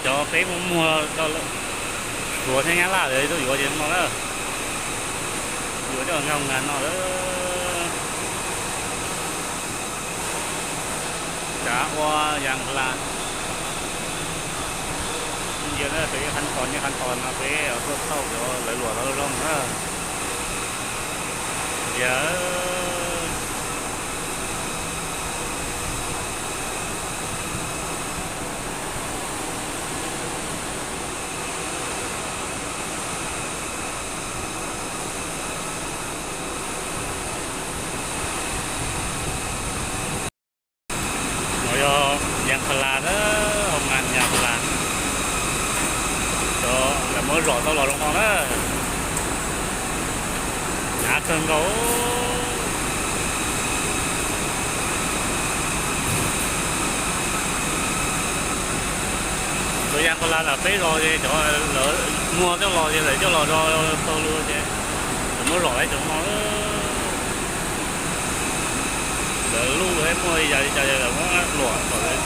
Cov peb muaj muag rau Suav thiab Nyab Laj lawv tuaj yuav ces no na, yuav coj nkag no lawm. Cav ua yas hla, ntsia peb khab tos, nyiaj khab tos no peb tuaj thauj cov lawv luam tau zoo na. Ntsia no yog yas hla na, hoo nas yas hla. Cov lawv muab zom tau los zoo no na. Hnyav kawg nkaus. Cov yas hla ntawm peb zos ces cov lawv muag coj los ces lawv coj los zom tau lawm ces lawv muab zom lawm cov no. Lawv lub muaj li cas li cas lawv muab luam tom lawv.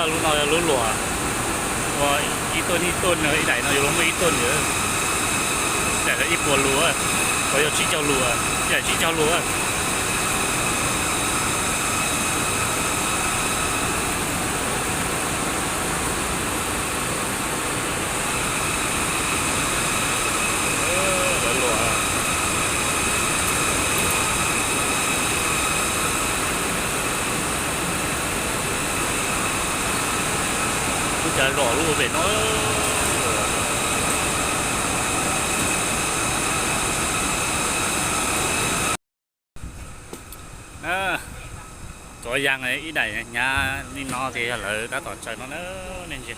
Lub no yog lub luam, ua ib tuj ib tuj no, ib daim no yuav luag muaj ib tuj ntawd, daim ib puas lus, uas yog tsib caug lus, ib daim tsib caug lus. Lawv luam lub cav zom lub ua pem no. Cov yas ib daim hnyav li no ces yog lawv tab tom tsaws no na, nej ntsia.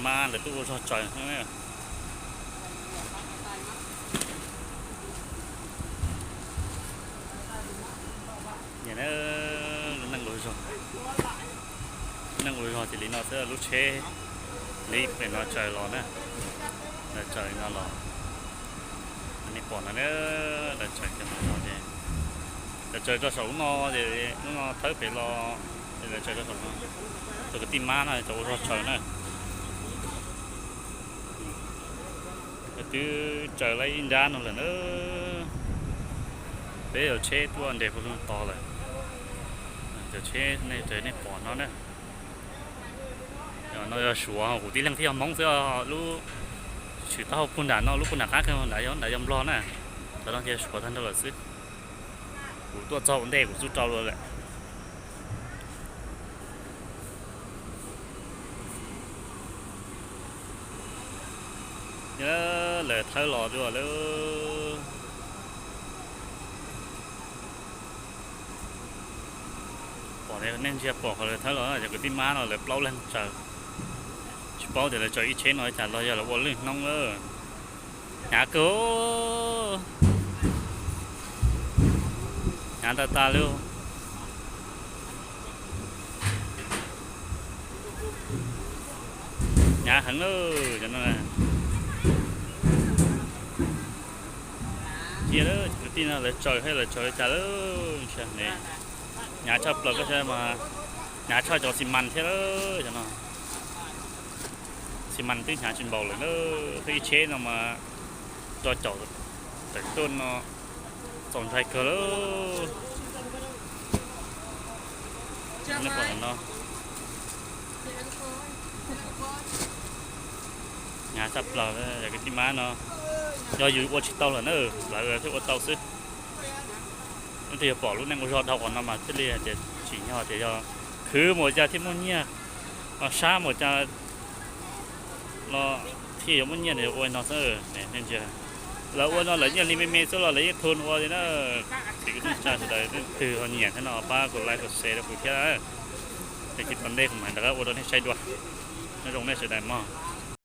Mab lawv twb ua zog tsaws. Lub neej ua zog, lub neej ua zog ces li no xwb, lub tsheb li pem no tsaws los na, lawv tsaws li no los, nej pom no, lawv tsaws cov no los ces lawv tsaws rau saum lub no, ces lub no thawb pem los, ces lawv tsaws rau saum no. Cov kwv tij Mab no cov ua zog tsaws na. Lawv twb tsaws lawm ib nrab no lawm na. Peb cov tsheb tuaj nres puag lug tod lawm. Cov tsheb nej pom no na, no yog Suav, kuv tib leeg thiaj yog Hmoob xwb. Lub tshwm taub hau puag nram no, lub puag nram qab kawg nrad yog Nplog na. Cov no ces Suav tag nrho lawm xwb. Kuv tuaj txog ua ntej kuv xub rau lawm. Lawv thawb los dua lawm. Pom, nej ntsia pom qhov lawv thawb los, cov kwv tij Mab no lawv plaub leeg tsaws. Tsis paub tias lawv tsaws ib tsheb no li cas los yog lawv ua lwj hnub lawm. Hnyav kawg, hnyav tas tas li. Hnyav heev lawm cov no. Cia lawv cov kwv tij no lawv tsaws thiab lawv tsaws li cas lawm. Hnyav tshaj plaws, hnyav tshaj cov xi mas thiab lawm cov no. Xi mas twb hnyav tsis npaum lawm na, peb ib tsheb no mas rau caum tawm tuaj no txaus ntshai kawg lawm. No, hnyav tshaj plaws, yog kwv tij Mab no, yog yus ua tsis tau lawm na, lawv thiaj ua tau xwb. Leej twg yog pom lub neej ua zog dhau qhov no mas thiaj li hais tias tsim nyog tias yog khwv mus cas thiaj muaj nyiaj, sab mus cas los thiaj yuav muaj nyiaj, ua no xwb. Lawv ua no lawv nyiaj hli me me xwb los lawv yeej thua ua li na. Ces kuv tij tsa sawv daws leej twg ho nyiam thiab no pab kuv like kuv share rau kuv thiab. Ces tsis tas ntej kuv mam rov qab ua rau nej saib dua. Nyob zoo nej sawv daws mog.